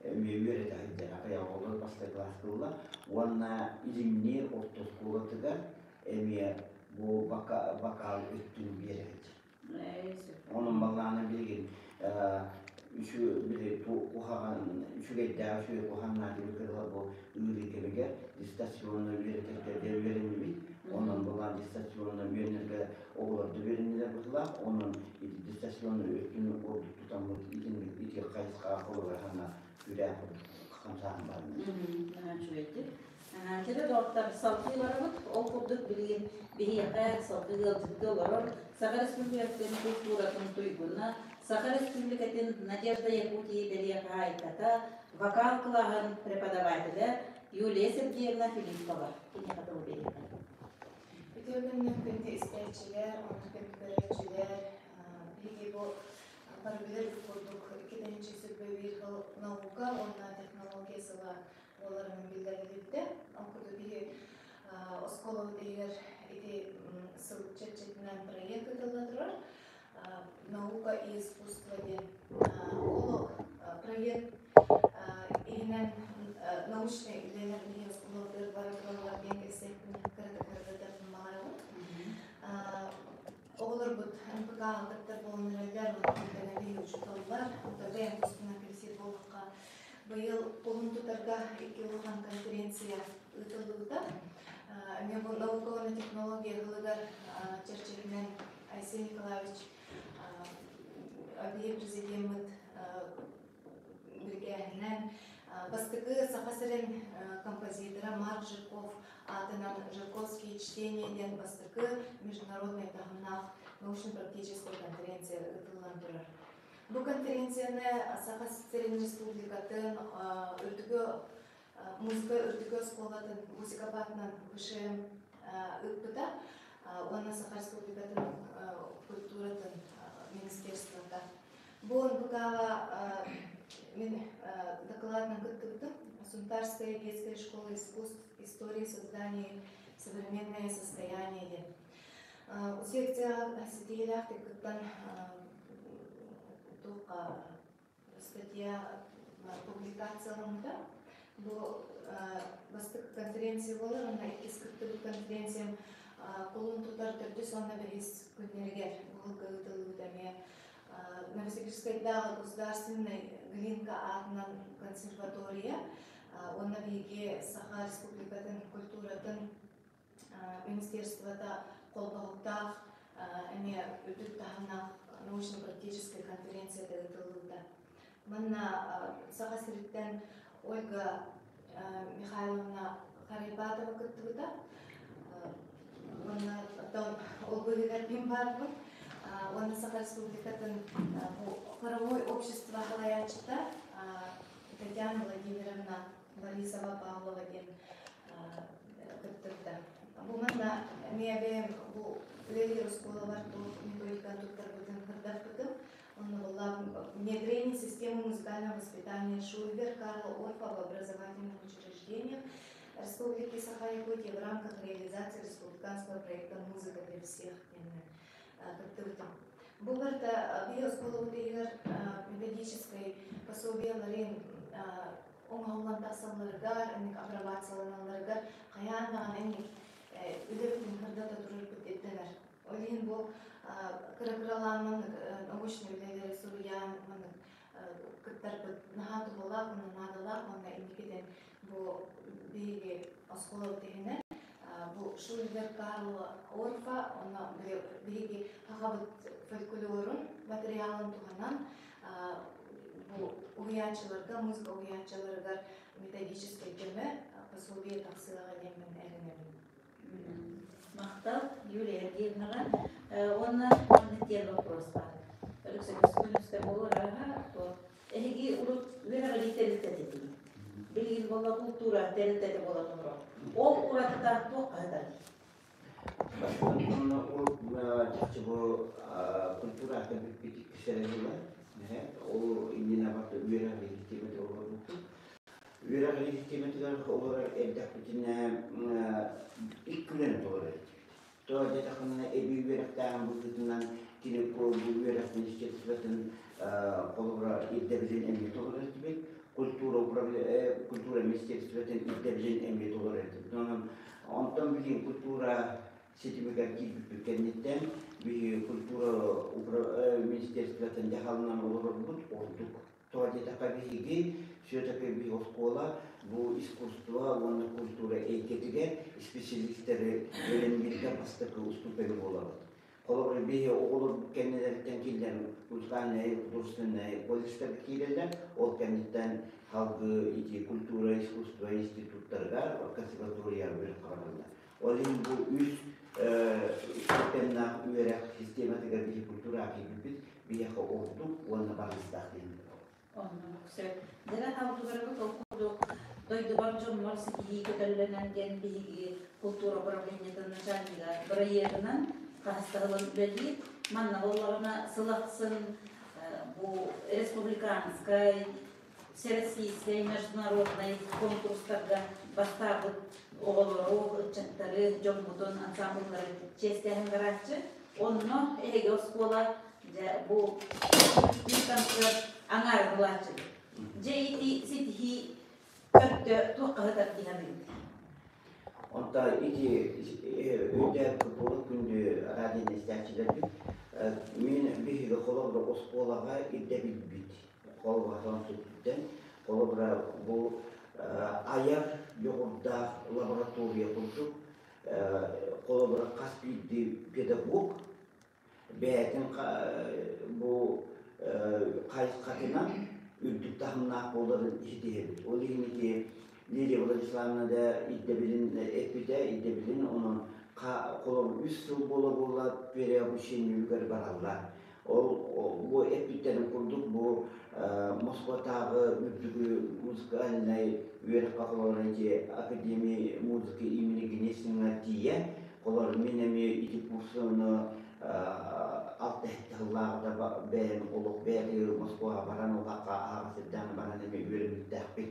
эмиэ үөрэтэ сылдьар аҕыйах оҕолор бастакы кылаас ылла уонна Илимниир орто оскуолатыгар эмиэ бу бакаал өттүн биэрэ сылдьар. Онон баллаана билигин били куһаҕан үчүгэйдээх үчүгэй куһаҕаннаах диэби кырыла бу ыарыы кэмигэр дистанционно үөрэтэргэ үөрэннибит. Онон былаан дистанционно үөрэнэргэ оҕолорду үөрэннилэр быһыылаах. Онон ити дистанционно өттүн ордук тутаммыт итинник ити хайысхаҕа холобура күрээ хамсааһын баар. Үчүгэйдик. Кэрэ доҕоттор, салгыы барабыт. Ол курдук билигин биһиэхэ салгыы ыалдьытты олорор Саха Республикатын культуратын туйгуна, Саха Республикатын Надежда Якутии бэлиэ хаһаайката, вокал кылааһын преподавателэ Юлия Сергеевна Филиппова. Киниэхэ тыл биэриэххэ. Үтүө күннүк күндү истээччилэр, онно күндү көрөөччүлэр, биһиги бу бары билэр курдук 2021 сыл наука уонна технология сыла буоларынан биллэриллибитэ. Ол курдук биһи оскуолабыт иһигэр ити сыл чэрчитинэн проект ыытылла турар. Наука и искусство диэн. Ол проект иһинэн научнай үлэлэр биһи оскуолабытыгар бара тураллар диэн кэпсээппин кыратык кыратытар баҕарабын. Оҕолорбут НПК кыттар буолан эрэллэр, онон биһи учууталлар, бэйэм туспунан кэпсиир буоллахха, быйыл кулун тутарга икки улахан конференция ыытыллыбыта. Эмиэ бу наука уонна технология сылыгар чэрчитинэн Айсен Николаевич биһи президеммит бирикээһинэн бастакы Саха сирин композитора Марк Жирков аатынан «Жирковские чтения» диэн бастакы международнай таһымнаах научно-практическай конференция ыытыллан турар. Бу конференцияны Саха сирин республикатын үрдүкү музыка үрдүкү оскуолатын музыка баатынан ВШМ ыыппыта уонна Саха Республикатын культуратын министерствота. Бу НПК-ҕа мин докладынан кыттыбытым. Сунтарская детская школа искусств, истории создания, современное состояние диэн. Секцияҕа ситиһиилээхтик кыттан туохха статья публикацияламмыта. Бу бастакы конференция буолар, онно иккис кыттыбыт конференциям кулун тутар төрдүс уонна бэһис күннэригэр быһылга ыытыллыбыт эмиэ Новосибирскайдааҕы государственнай Глинка аатынан консерватория уонна биһиги Саха Республикатын культуратын министерствота холбоһуктаах эмиэ үрдүк таһымнаах научно-практическай конференцията ыытыллыбыта. Манна Саха сириттэн Ольга Михайловна Харайбатова кыттыбыта. Уонна оттон ол быыһыгар мин баарбын. Уонна Саха Республикатын хоровой общество салайааччыта Татьяна Владимировна Борисова Павлова диэн кыттыбыта. Бу манна эмиэ бэйэм бу үлэлиир оскуолабар туох методиканы туттарбытын сырдаппытым. Онно была внедрение системы музыкального воспитания Шульбер Карла Орфа в образовательных учреждениях Республики Саха-Якутия в рамках реализации республиканского проекта «Музыка для всех» диэн кыттыбытым. Бу барыта биһи оскуолабыт иһигэр методическай пособиеларын оҥоһуллан тахсалларыгар, инник апробацияланалларыгар хайаан даҕаны инник үлэбитин сырдата турарбыт ирдэнэр. Ол иһин бу кыра-кыралаан маннык научнай үлэлэри суруйан маннык кыттарбыт наһаа туһалаах уонна наадалаах уонна инникитин бу биһиги оскуолабыт иһинэн бу Шульбер Карл Орфа уонна биһиги сахабыт фольклорун материалын туһанан бу уһуйааччыларга, музыка уһуйааччыларыгар методическай көмө пособие тахсыаҕа диэммин эрэнэбин. Махтал Юлия Ергиевнаҕа. Уонна маннык диэн вопрос баар. Алексей Көстөкүүнүскэ буолуор аха, эһиги урут үөрэҕирии тэрилтэтэ этигит. Билигин буолла култуура тэрилтэтэ буолан олорор. Ол уратыта туох хаһытар? Бастакы ол чахчы бу культура бүппүт иккис эрэ сыла. Ол иннинэ барыта үөрэҕирии систиэмэтэ олорбуппут. Үөрэҕирии систиэмэтигэр олорор эрдэхпитинэ икки үлэни толорор этибит. Тоҕо диэтэххинэ эбии үөрэхтээҕин быһыытынан кини бу үөрэх министерствотын холобура ирдэбилин эмиэ толорор этибит. Культура культура министерствотын ирдэбилин эмиэ толорор этибит. Онон онтон билигин культура ситимигэр киирбиппит кэнниттэн биһиги культура министерствотын дьаһалынан олорорбут ордук. Тоҕо диэтэххэ биһиги все-таки биһиги оскуола бу искусство уонна культура эйгэтигэр специалистары бэлэмнииргэ бастакы уступэни буолабыт. Холобура, биһиги оҕолор кэннилэриттэн киллэрэн музыкальнай, художественнай колледжтарга киирэллэр, ол кэнниттэн салгыы ити культура, искусство институттарыгар, консерваторияҕа үөрэххэ бараллар. Ол иһин бу үс степеннаах үөрэх систематыгар биһи культураҕа киирбиппит биһиэхэ ордук уонна барыстаах диэн Оннук сөп. Дьэ, хаалдыларбыт ол курдук дойдубар дьоммор ситиһии көтөллөнөн диэн биһиги култуура управлениетын начальнига бырайыагынан хаһыстаһылын үлэлиир. Манна буоллаҕына сыл ахсын бу республиканскай, всероссийскай, международнай конкурстарга бастаабыт оҕолору, ыччаттары, дьоммутун, ансамбллары чиэстээһин барааччы. Онно эһиги оскуола дьэ бу концерт аҥаарын ылааччыбыт. Дьэ ити ситиһии төрдө туохха сытар дии саныыбыт? Онто ити өйдөөбүт буолук күндү радионы истээччилэрбит мин биһиги холобура оскуолаҕа ирдэбилбит холобура сүттүттэн холобура бу айар дьоҕурдаах лаборатория курдук холобура хас биирдии педагог бэйэтин бу хайысхатынан үрдүк таһымнаах буоларын ситиһэбит. Ол иһин ити Лилия Владиславовна да ирдэбилин эппитэ, ирдэбилин онон холобур үс сыл буола-буола переобучение үгэр бараллар. Ол бу эппиттэрин курдук бу Москватааҕы үрдүкү музыкальнай үөрэххэ холобур ити Академия музыки имени Гнесина тиийэ холобур мин эмиэ ити курсуну алта сыллааҕыта бэйэм олох бэйэтигэр Москваҕа баран улахха аһаҕас сирдээн баран эмиэ үөрэммиттээхпит.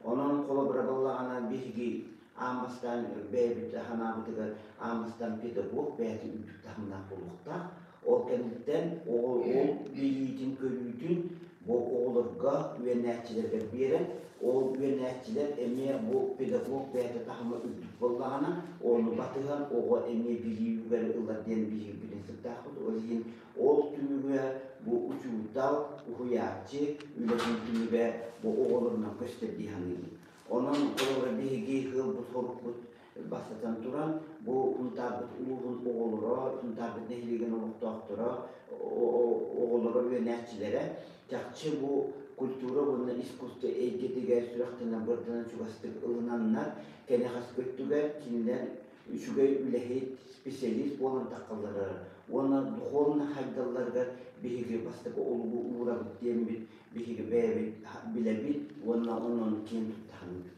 Онон холобура буоллаҕына биһиги аан бастаан бэйэбит санаабытыгар аан бастаан педагог бэйэтин үрдүк таһымнаах буолуохтаах. Ол кэнниттэн оҕо ол билиитин-көрүүтүн бу оҕолорго үөрэнээччилэргэ биэрэн, ол үөрэнээччилэр эмиэ бу педагог бэйэтэ таһыма үрдүк буоллаҕына, ону батыһан оҕо эмиэ билии үгэри ылар диэн биһиги принциптаахпыт. Ол иһин ол түмүгэ бу учуутал, уһуйааччы үлэтин түмүгэ бу оҕолорунан көстөр дии саныыбын. Онон холобура биһиги ыалбыт-сорукпут бастатан туран, бу Сунтаарбыт улууһун оҕолоро, Сунтаарбыт нэһилиэгин олохтоохторо, оҕолоро, үөрэнээччилэрэ чахчы бу культура уонна искусство эйгэтигэр сүрэхтэнэн-бырданан чугастык ылынаннар, кэнэҕэс өттүгэр кинилэр үчүгэй үлэһит, специалист буолан таххалларыгар уонна духовно хайдалларыгар биһиги бастакы олугу уурабыт диэммит биһиги бэйэбит билэбит уонна онон киэн туттаһаныбыт.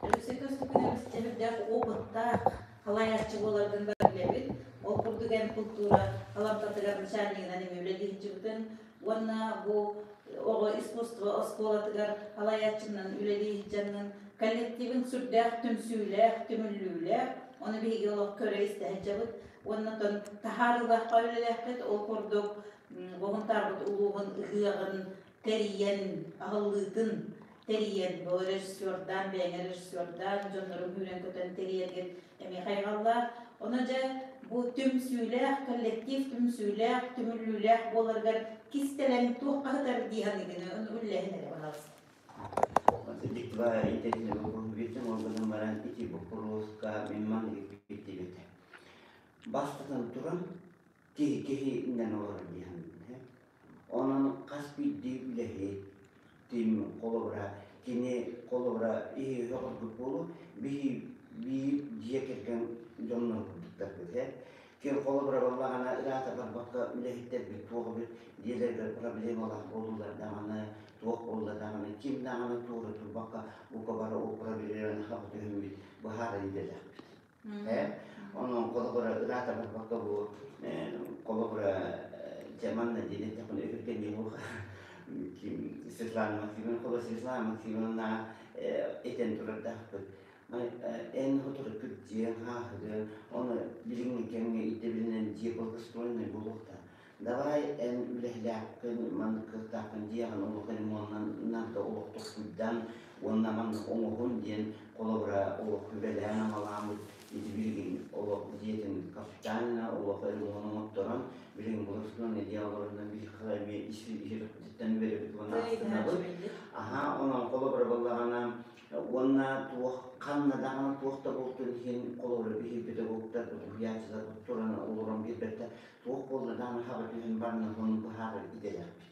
Алексей Константинович дьэһирдээх опыттаах халайааччы буоларгын бары билэбит. Ол курдук эн култуура халамтатыгар начальнигынан эмиэ үлэлиһиччибитин уонна бу оҕо искусство оскуолатыгар халайааччынан үлэлииһиччаннын коллективин сүрдээх түмсүүлээх, түмүллүүлээх, ону биһиги олох көрө истэ сылдьабыт уонна тон таһаарыылаахха үлэлээхпит. Ол курдук Богунтаарбыт улууһун ыһыаҕын тэрийэн, аһыллыытын тэрийэн, бу режиссердаан, бэйэҥ режиссердаан, дьоннору үүрэн-көтөн тэрийэргин эмиэ хайҕаллаах. Ону дьэ бу түмсүүлээх, коллектив түмсүүлээх, түмүллүүлээх буоларыгар кистэлэҥ туохха сытар дии саныыгын, ону үллэһин эрэ баҕаласта. Диква интэриэһинэй боппуруос биэрдим, ол гынан баран ити боппуруоска мин маннык эппиэттиир этэ. Бастатан туран, киһи киһинэн олорор дии саныыбын. Онон хас биирдии үлэһит тим холобура кини холобура иһи өҕөрбүт буолуо биһи Биир дьиэ кэргэн дьоннор курдуктарбыт ээ. Ким холобура буоллаҕына ыраата барбакка үлэһиттэрбит туох эбит дьиэлэригэр проблемалаах буоллулар даҕаны, туох буолла даҕаны, ким даҕаны туора турбакка бука бары ол проблеманы хаба түһүммүт быһаарар идэлээхпит. Ээ, онон холобура ыраата барбакка бу холобура дьэ манна диэн эттэхпинэ үһүргэнии буолуо ким Светлана Максимовна холобура Светлана Максимовна этэн турардаахпыт эн сотору кырдьыаҥ, хааһыгыаҥ, ону билиҥҥи кэмҥэ ирдэбилинэн дьиэ благоустроеннай буолуохтаах. Давай эн үлэһилээххин, маннык кыахтааххын дьиэҕин олох ремоннан нарга олох тохтуйдан уонна маннык оҥоһун диэн холобура олох үлэлээн амалааммыт ити билигин олох дьиэтин капитально олох ремонт оҥотторон билигин благоустроеннай дьиэ олорунан биһиэхэ эмиэ ис иһиттэн үөрэбит уонна астынабыт. Аһаа, онон холобура буоллаҕына Уонна туох ханна даҕаны туох да буолтун иһин холобура биһи педагогтарбыт, уһуйааччыларбыт туран олорон биэрбэттэр. Туох буолла даҕаны хаба түһэн барна ону быһаарар идэлээхпит.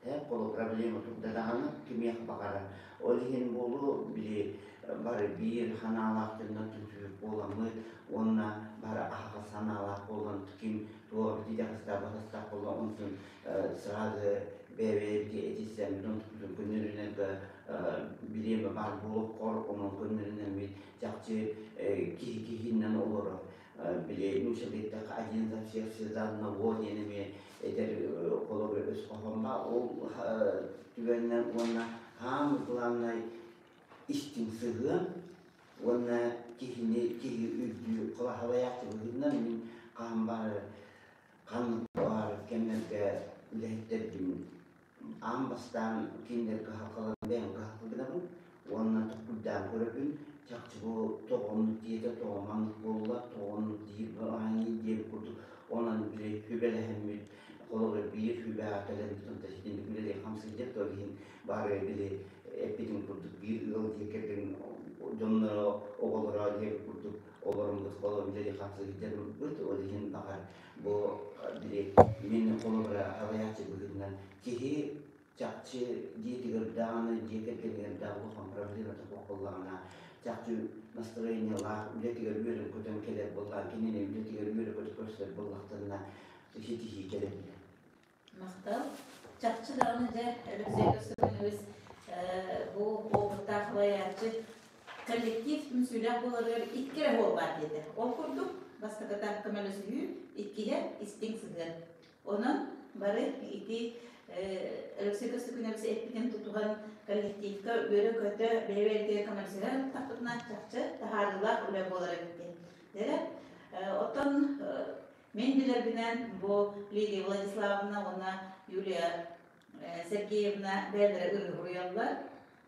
Э, холо проблема турда даҕаны кимиэх баҕарар. Ол иһин буолуо били бары биир санаалаах дьоннор түмсүбүт буоламмыт уонна бары аһаҕас санаалаах буолан ким туох итэҕэстээх баҕастаах буолла онтун сразу бэйэ-бэйэбитин этиссэм дьон көннөрүнэн бириэмэ баар буолуоххор онон көннөрүнэммит чахчы киһи киһинэн олорор били нууччалыйдахха один за всех все за одного диэн эмиэ этэр холобур өс хоһоон ол түгэнинэн уонна хаамы главнай истиҥ сыһыан уонна киһини киһи үрдүү халаһалайааччы быһыытынан мин хаһан баҕарар ханнык баҕарар кэмнэргэ үлэһиттэрбин аан бастаан кинилэр кыһалҕаларын бэйэм кыһалҕа гынабын уонна толкуйдаан көрөбүн чахчы бу тоҕо оннук диэтэ тоҕо маннык буолла тоҕо оннук диир диэбит курдук онон били сүбэлэһэммит холобура биир сүбэҕэ кэлэммит онто ситинник үлэлии хамсыйдык то иһин бары били эппитим курдук биир ыал дьиэ кэргэн дьонноро оҕолоро диэбит курдук олоруммут холобура үлэлии хамсыйдырбыт ол иһин баҕар Бу били мин холобура салайааччы быһыытынан киһи чахчы дьиэтигэр даҕаны, дьиэ кэргэнигэр даҕаны улахан проблемата суох буоллаҕына, чахчы настроениелаах үлэтигэр үөрэн-көтөн кэлэр буоллаҕына, кинини үлэтигэр үөрэ-көтө көрсөр буоллахтарына ситиһии кэлэр. Махтал. Чахчы даҕаны дьэ, Алексей Константинович бу опыттаах салайааччы коллектив түмсүүлээх буоларыгар икки эрэ суол баар диэтэ. Ол курдук, бастакыта көмөлөсүһүү, иккиһэ истиҥ сыһыан. Онон бары ити Алексей Константинович эппитин тутуһан коллективка үөрэ-көтө бэйэ-бэйэтигэр көмөлөсүһэн тахпытына чахчы таһаарыылаах үлэ буолар эбит диэн. Дьэ, оттон Мин билэрбинэн, бу Лилия Владиславовна уонна Юлия Сергеевна бэйэлэрэ ырыа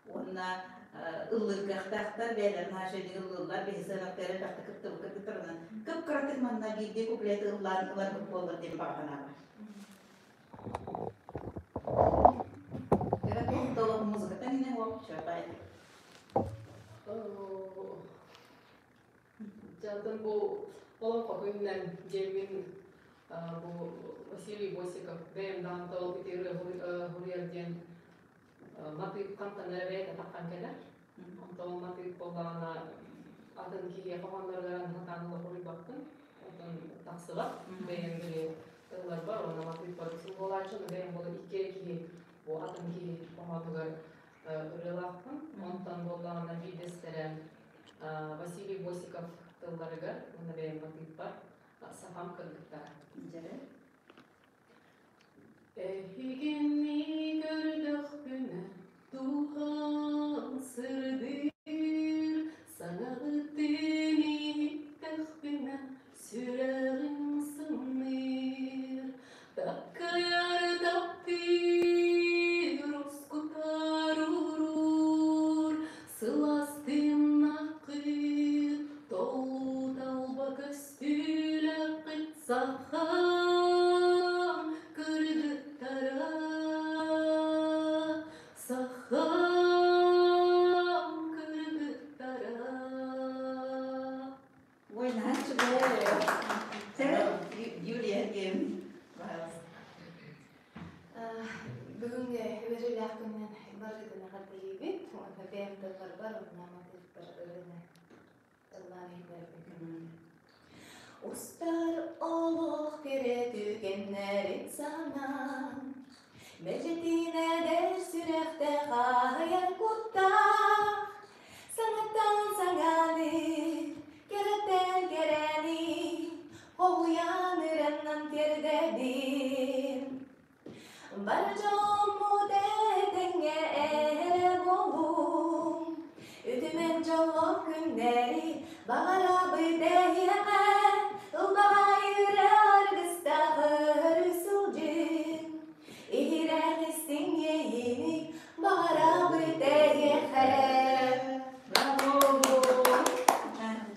уонна ыллыыр кыахтаахтар, бэйэлэрин наша ыллыыллар, биһи сыанаттары элбэхтик кыттыбыт кыргыттарынан кып-кыратык манна биирдии куплеты ыллаан ыларбыт буоллар диэн баҕа санаа бар. Толох музыката мине уоп чапай. Дьэ, бу олоҥхо күнүнэн диэммин бу Василий Босиков бэйэм даҕаны ол ити ырыа суруйар диэн матыып хантан эрэ бэйэтэ таххан кэлэр. Онтон ол матыып буоллаҕына атын киһиэхэ хоһоонноругар сатаан ыла суруйбаппын. Онтон тахсыбат. Бэйэм били тылларбар уонна матыыппар буолааччы, бэйэм буола икки эрэ киһи бу атын киһи хоһоонугар ырыалаахпын. Онтон буоллаҕына биирдэстэрэ Василий Босиков тылларыгар уонна бэйэм матыыппар Сахам кыргыттара. Эһигини көрдөхпүнэ дууһам сырдыыр, саҥаҕытын иһиттэхпинэ сүрэҕим сымныыр. Таккайар таптыыр, ускутар уруур, сылаас тыыннааххыт, толуу-талба көстүүлэххит сахам кыргыттара, сахам кыргыттара. Ой, наһаа үчүгэй. Юлия диэн пожалуйста. Бүгүҥҥү үөрүүлээх күнүнэн барыгытын эҕэрдэлиибит. Уонна бэйэм тылларбар уонна матыыппар ырыаны ыллаан. Устар олох кэрэ түгэннэрин санаан, Мэлдьитин эдэр сүрэхтээх аһыйар куттаах, Саҥаттан саҥаны, кэрэттэн кэрэни, Хоһуйан ырыаннан тиэрдэбин. Бар дьоммут этэҥҥэ эрэ буолуҥ, Үтүмэн дьоллоох күннэри баҕарабыт эһиэхэ, Ылбаҕай үрэ аргыстаах өрүү сылдьыҥ, Иһирэх истиҥ иэйиини баҕарабыт эһиэхэ. Браво!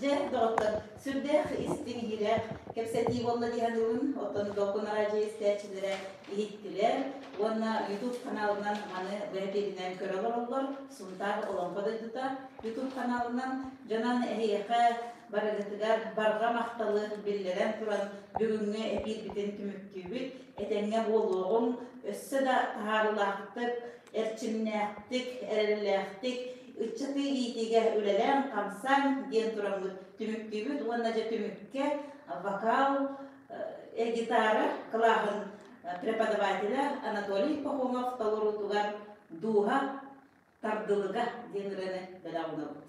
Дьэ, доҕоттор, сүрдээх истиҥ иһирэх кэпсэтии буолла дии саныыбын. Оттон Долгун араадьыйа истээччилэрэ иһиттилэр уонна YouTube ханаалынан маны бэһэпиэринэн көрө олороллор. Сунтаар Олоҥхо дойдута YouTube ханаалынан дьонон эһиэхэ барыгытыгар барҕа махталы биллэрэн туран бүгүҥҥү эпиирбитин түмүктүүбүт. Этэҥҥэ буолуоҕуҥ, өссө да таһаарыылаахтык, эрчимнээхтик, эрэллээхтик ыччаты иитиигэ үлэлээн-хамсаан диэн тураммыт түмүктүүбүт уонна дьэ түмүккэ вокал, гитара кылааһын преподавателэ Анатолий Пахомов толоруутугар «Дууһа тардылыга» диэн ырыаны бэлэх уунабыт.